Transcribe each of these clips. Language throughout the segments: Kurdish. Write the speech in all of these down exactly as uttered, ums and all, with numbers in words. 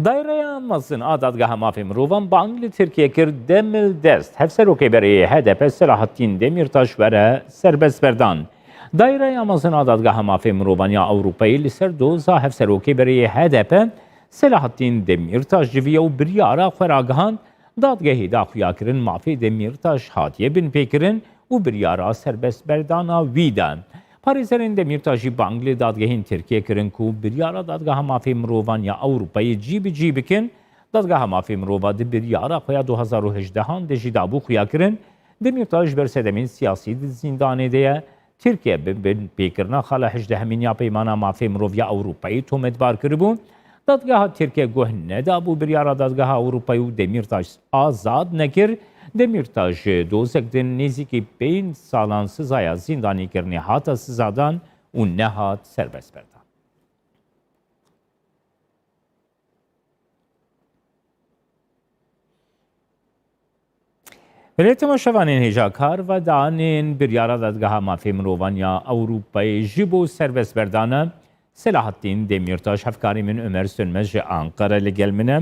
Daireya Mezin a Dadgeha Mafê Mirovan bang li Tirkiye kir, Demildest hevserokê berê yê H D P Selahattin Demirtaş were serbestberdan. Daireya Mezin a Dadgeha Mafê Mirovan ya Ewropayê li ser doza hevserokê berê yê H D P Selahattin Demirtaş civiye û biryara xwe ragihand, dadgehê da xuyakirin mafê Demirtaş hatiye binpêkirin û biryara serbestberdana wî da. Parêzerên Demirtaş jî bang li dadgehên Tirkiye kirin ku biryara Dadgeha Mafê Mirovan ya Ewropayê cî bi cî bikin. Dadgeha Mafê Mirova di biryara xwe ya du hazar û hejdehan de jî dabû xuyakirin, Demirtaş ji ber sedemên siyasî di zîndanê de ye. Tirkiye bi binpêkirina xala hejdehemîn ya Peymana Mafê Mirov ya Ewropayê tometbar kiribû. Dadgeha Tirkiye guh nedabû biryara Dadgeha Ewropayê û Demirtaş azad nekir. Demirtaş ji dozek din nêzîkî pênc salan sizaya zîndanîkirinê hate sizadan û nehat serbestberdan. Belê temaşevanên hêja, karvedanên biryara Dadgeha Mafê Mirovan ya Ewropayê ji bo serbestberdana Selahattin Demirtaş, hevkarê min Ömer Sönmez ji Ankara li gel min e.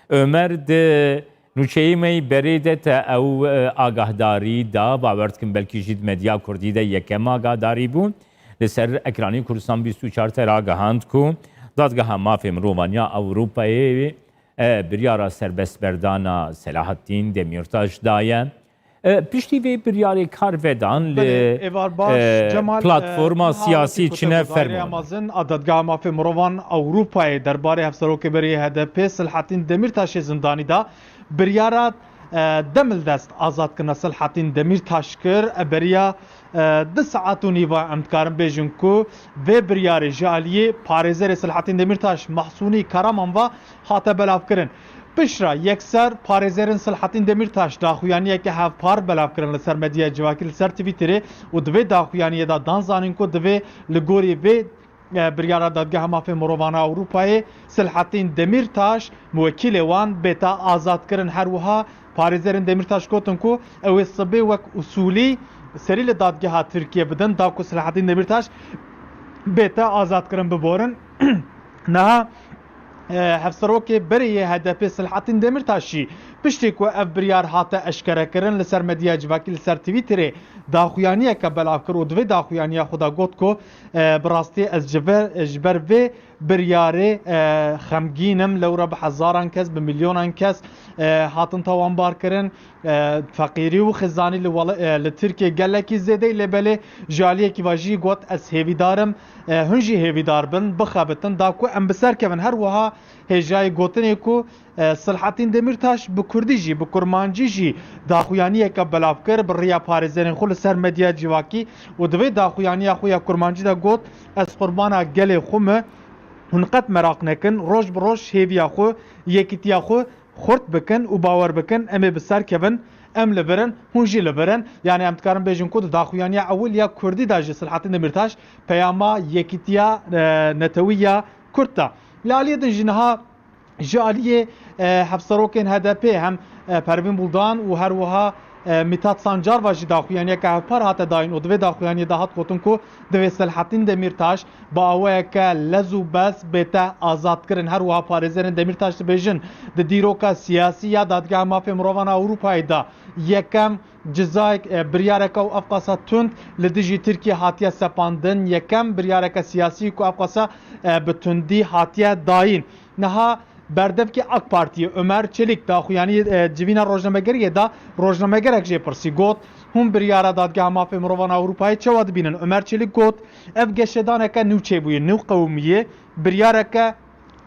Ömer, di nûçeyê me yî berê de te ew, e, agahdarî da, bawer dikim belkî jî di medya kurdî de yekem agahdarî bû. Li ser ekranê Kurdistan bîst û çar te ragihand ku Dadgeha Mafê Mirovan ya Ewropayê, e, biryara serbestberdana Selahattin Demirtaş daye. E, piştî vê biryarê karvedan li, Belê, êvar baş, e, Cemal, e, platforma niha siyasî wekî çine fermû. Daireya Mezin a Dadgeha Mafê Mirovan Ewropayê derbarê hevserokê berê yê H D P Selahattin Demirtaşê zindanî da biryara, e, demildest azadkirina Selahattin Demirtaş kir. E, beriya, e, du saet û nîva em dikarin bêjin ku vê biryarê ji aliyê parêzerê Selahattin Demirtaş Mahsûnî Karaman ve hate belavkirin. Piştre yekser parêzerên Selahattin Demirtaş daxuyaniyeke hevpar belav kirin li ser medyaya civakî, li ser Twitterê û di vê daxuyaniyê de dan zanîn ku divê li gorî vê, e, biryara Dadgeha Mafê Mirovan a Ewropayê Selahattin Demirtaş, muwekîlê wan, bête azadkirin. Her wiha parêzerên Demirtaş gotin ku ew ê sibê wek usûlî serî li dadgeha Tirkiye bidin, da ku Selahattin Demirtaş bête azadkirin, biborin. Niha, e, hevserokê berê yê H D P Selahattin Demirtaş jî piştî ku ev biryar hate eşkerekirin, li ser medyaya civakî, li ser Twitterê daxuyaniyeke belav kir û di vê daxuyaniya xwe de got ku, e, bi rastî ez ji ver, ji ber vê biryarê, e, xemgîn im. Lewra bi hezaran kes, bi milyonan kes, e, hatin tawanbarkirin. E, feqîrî û xizanî li wela-, e, li Tirkiyê gelekî zêde ye, lê belê ji aliyekî ve jî got, ez hêvîdar im, e, hûn jî hêvîdar bin, bixebitin, da ku em bi ser kevin. Her wiha hêjayî gotinê ku, e, Selahattin Demirtaş bi kurdî jî, bi kurmancî jî daxuyaniyeke belav kir, bi riya parêzerên xwe li ser medya civakî û di vê daxuyaniya xwe ya kurmancî de got, ez qurbana gelê xwe me, hûn qet meraq nekin, roj bi roj hêviya xwe, yekîtiya xwe xurt bikin û bawer bikin, em ê bi ser kevin, em li vir in, hûn jî li vir in. Yanî em dikarin bêjin ku di daxuyaniya ewil ya kurdî de jî Selahattin Demirtaş peyama yekîtiya, e, netewî ya kurd da. Li aliyê din jî niha ji aliyê, e, hevserokên H D P hem, e, Pervîn Buldan û her wiha, e, Mithat Sancar ve jî daxuyaniyeke hevpar hate dayîn û di vê daxuyaniyê de hat gotin ku divê Selahattin Demirtaş bi awayeke lez û bez bête azadkirin. Her wiha parêzerên Demirtaş dibêjin, di dîroka siyasî ya Dadgeha Mafê Mirovan a Ewropayê de yekem cizayek, e, biryareke û evqasa tund li dijî Tirkiye hatiye sepandin, yekem biryareke siyasî ku evqasa, e, bi tundî hatiye dayîn. Niha berdevkê AK Partiyê Ömer Çelik daxuyanî, e, civîna rojnamegeriyê da, rojnamegerek jê pirsî, got, hûn biryara Dadgeha Mafê Mirovan a Ewropayê çawa dibînin? Ömer Çelik got, ev geşedaneke nû çêbûye, nû qewimî ye, biryareke,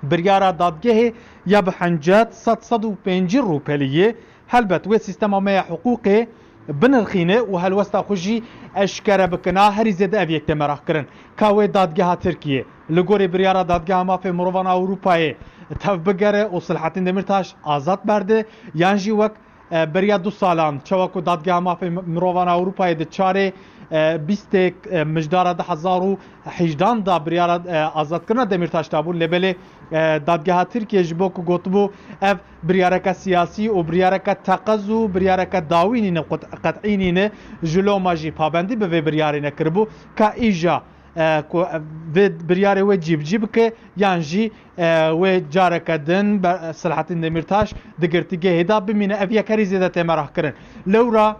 biryara dadgehê ya bi hencet, sed, sed û pêncî rûpelî ye. Helbet wê sîstema me ya hiqûqê binirxîne û helwesta xwe jî eşkere bikina. Herî zêde ev yek tê meraq kirin. Ka wê dadgeha Tirkiyê li gorî biryara Dadgeha Mafê Mirovan a Ewropayê tev bigere û Selahattin Demirtaş azad berde, yan jî wek, e, beriya du salan, çawa ku Dadgeha Mafê Mirovan a Ewropayê di çarê, e, bîstê, e, mijdara du hezar û hejdan da biryara, e, azadkirina Demirtaş dabû, lê belê, e, dadgeha Tirkiye ji bo ku gotibû ev biryareke siyasî û biryareke teqez û biryareke dawî nîne, qet-, qet'î nîne, ji loma jî pabendî bi vê biryarê nekiribû, ka îja e, ku vê biryarê wê cîbicî bike, yan jî, e, wê careke din be-, Selahattin Demirtaş di girtîgehê de bimîne. Ev yek herî zêde tê meraq kirin. Lewra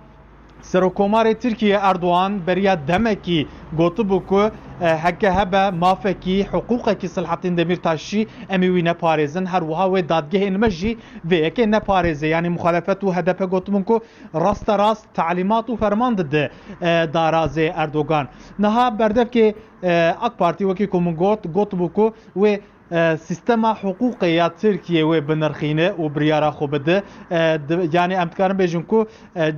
Serokkomarê Tirkiyê Erdogan beriya demekî gotibû ku, e, heke hebe mafekî, hiqûqekî Selahattin Demirtaş jî em ê wî neparêzin. Her wiha wê dadgehên me jî vê yekê neparêze. Yanî muxalefet û H D P gotibûn ku raste rast talîmat û ferman dide, e, darazê Erdogan. Niha berdevkê, e, AK Partî, wekî ku min got, gotibû ku wê, e, sîstema hiqûqê ya Tirkiyê wê binirxîne û biryara xwe bide. E, di, yanî em dikarin bêjin ku, e, e,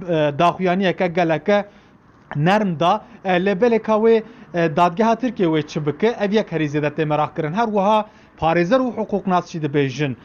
e, daxuyaniyeke geleke nerm da, e, lê belê ka wê, e, dadgeha Tirkiyê wê çi bike, ev yek herî zêde tê meraq kirin. Her wiha parêzer û hiqûqnas jî dibêjin,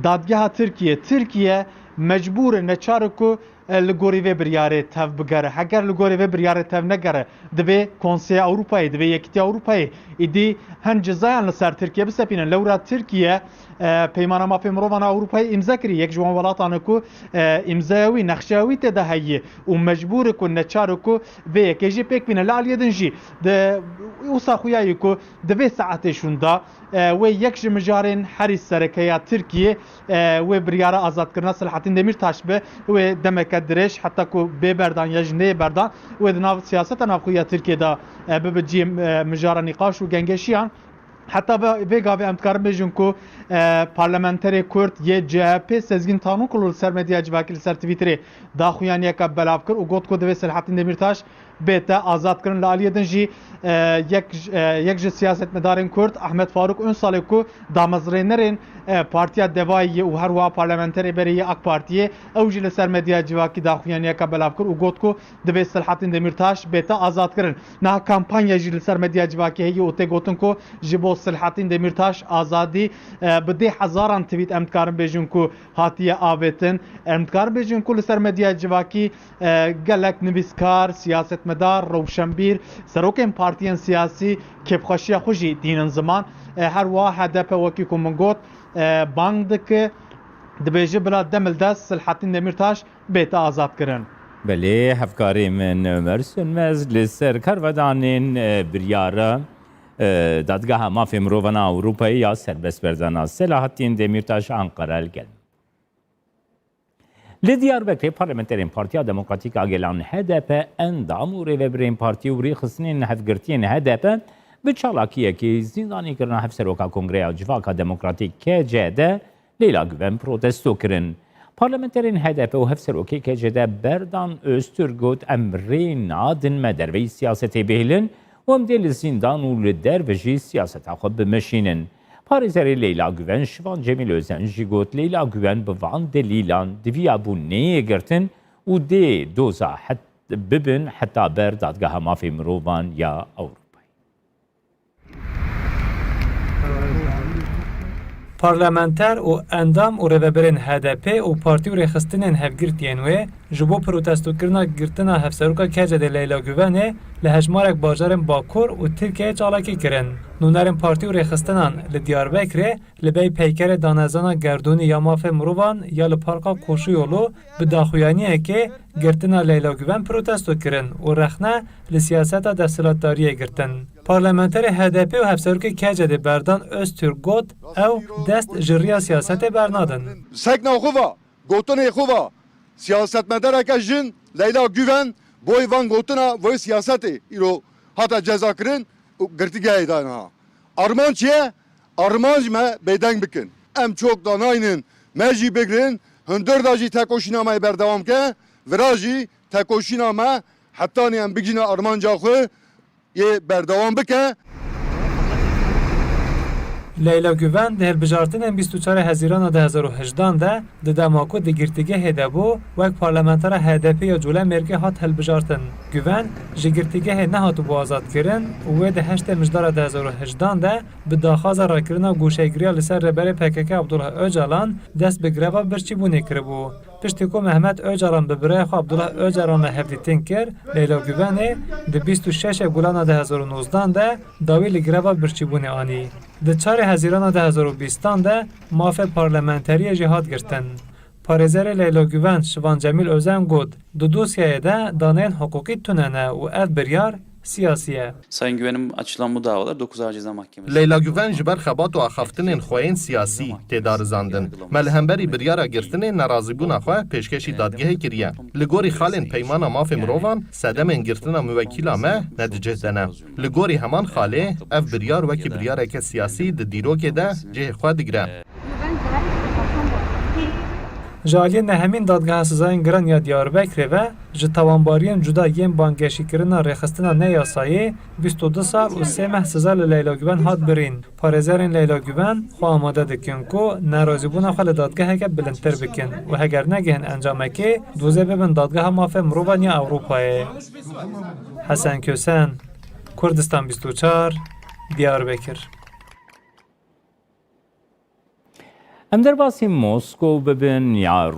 dadgeha Tirkiyê, Tirkiye mecbûr e, neçar e ku, e, li gorî vê biryarê tev bigere. Heger li gorî vê biryarê tev negere, divê Konseya Ewropayê, divê Yekîtiya Ewropayê êdî hin cizayan li ser Tirkiye bisepînin. Lewra Tirkiye, e, Peymana Mafê Mirovan a Ewropayê îmze kirî. Yek ji wan welatan e ku, e, îmzeya wî, nexşeya wî tê de heye û mecbûr e ku, neçar e ku vê yekê jî pêk bîne. Li aliyê din jî di wisa xuya yî ku di vê saetê şûnda, e, wê yek ji mijarên herî sereke ya Tirkiyê, e, wê biryara azadkirina Selahattin Demirtaş be, wê demeke dirêj, heta ku bê berdan ya jî neyê berdan, wê di nav siyaseta navxwe ya Tirkiyê de, e, bibe cihê, e, mijara nîqaş û gengeşiyan. Heta ve-, vê gavê em dikarin bêjin ku, e, parlamenterê Kurd yê C H P Sezgîn Tanûkulu li ser medya civakî, li ser Twitterê daxuyaniyeke belav kir û got ku divê Selahattin Demirtaş bête azadkirin. Li aliyê din jî, e, yek, e, yek ji siyasetmedarên Kurd Ahmet Faruk Unsalê ku damezrênerên, e, Partiya Devayê ye û her wiha parlamenterê berê yê AK Partiyê, ew jî li ser medya civakî daxuyaniyeke belav kir û got ku divê Selahattin Demirtaş bête azadkirin. Niha kampanya jî li ser medya civakî heye û tê gotin ku ji bo Selahattin Demirtaş azadî, e, bi dê hezaran tweet em dikarin bêjin ku hatiye avêtin. Em dikarin bêjin ku li ser medya civakî, e, gelek nivîskar, siyasetmedar, rewşenbîr, serokên partiyên siyasî kêfxweşiya xwe jî tînin ziman. E, her wiha H D P, wekî ku min got, e, bang dike, dibêje bila dem li dest Selahattin Demirtaş bête azadkirin. Belê, hevkarê min Ömer Sönmez li ser karvedanên, e, biryara, e, Dadgeha Mafê Mirovan a Ewropayê ya serbestberdana Selahattin Demirtaş Ankara li gel. Li Diyarbekirê parlamenterên Partiya Demokratîk a Gelan H D P, endam û rêvebirên partî û rêxistinên hevgirtiyên H D P bi çalakiyekê zîndanîkirina Hevseroka Kongreya Civaka Demokratîk K C D Leyla Güven protesto kirin. Parlamenterên H D P û Hevserokê K C D Berdan Öztürk got, em rê nadin me derveyî siyasetê bihêlin û em dê li zîndan û li derve jî siyaseta xwe bimeşînin. Parêzerê Leyla Güven Şivan Cemîl Özen jî got, Leyla Güven bi van delîlan diviya bû neyê girtin û dê doza het-, bibin heta ber Dadgeha Mafê Mirovan ya Ewropayê. Parlamenter û endam û rêvebirên H D P û partî û rêxistinên hevgirtiyên wê ji bo protestokirina girtina hevseroka K C D Leyla Güvenê li hejmarek bajarên Bakur û Tirkiyeyê çalakî kirin. Nûnerên partî û rêxistinan li Diyarbekirê li bey peykerê danezana gerdûnî ya mafê mirovan ya li Parka Koşuyolu bi daxuyaniyekê girtina Leyla Güven protesto kirin û rexne li siyaseta desthilatdariyê girtin. Parlamenterê H D P û hevserokê K C D Berdan Öztürk got, ew dest ji riya siyasetê bernadin. Sekna xwe va, gotinê xwe va, siyasetmedareke jin Leyla Güven boy van gotina, boy siyasetê îro hate cezakirin û girtîgehê de niha. Armanc çi ye? Armanc me bêdeng bikin. Em çok da naynin, me jî bigrin, hundir da jî tekoşîna me yê berdewam ke, vira jî tekoşîna me hetanî em bigihîne armanca xwe yê berdewam bike. Leyla Güven di hilbijartinên bîst û çarê Hezîrana du hezar û hejdan de, di dema ku di girtîgehê de bû, wek parlamentera H D P ya Colemêrgê hat hilbijartin. Güven ji girtîgehê nehatibû azadkirin û wê di heştê Mijdara du hezar û hejdan de bi daxwaza rakirina goşegiriya li ser rêberê P K K Abdullah Ocalan dest bi greva birçîbûnê kiribû. Piştî ku Mehmet Ocalan bi birayê xwe Abdullah Ocalan re hevdîtin kir, Leyla Güvenê di bîst û şeşê Gulana du hezar û nozdan de dawî li greva birçîbûnê anî. Di çarê Hezîrana du hezar û bîstan de mafê parlamenteriyê jî hat girtin. Parêzerê Leyla Güven Şivan Cemîl Özen got, di dosyayê de daneyên hiqûqî tune ne û ev biryar siyasî ye. Sayın Güven'in açılan bu davalar dokuz Ağır Ceza Mahkemesi. Leyla Güven ji ber xebat û axaftinên xwe yên siyasî tê darizandin. Me li hemberî biryara girtinê nerazîbûna xwe pêşkêşî dadgehê kiriye. Li gorî xalên Peymana Mafê Mirovan, sedemên girtina muwekîla me ne di cih de ne. Li gorî heman xalê, ev biryar wekî biryareke siyasî di dîrokê de cihê xwe digire. Ji aliyê nehemîn Dadgeha Sizayên Giran ya Diyarbekirê ve ji tawanbariyên cuda yên banggeşîkirina rêxistina neyasayî bîst û du sal û sê meh siza li Leyla Güven hat birîn. Parêzerên Leyla Güven xwe amade dikin ku nerazîbûna xwe li dadgeheke bilindtir bikin û heger negihin encamekê, dûzê bibin Dadgeha Mafê Mirovan ya Ewropayê. Hesen Kösen, Kurdistan bîst û çar, Diyarbekir. Em derbasî Moskow bibin ya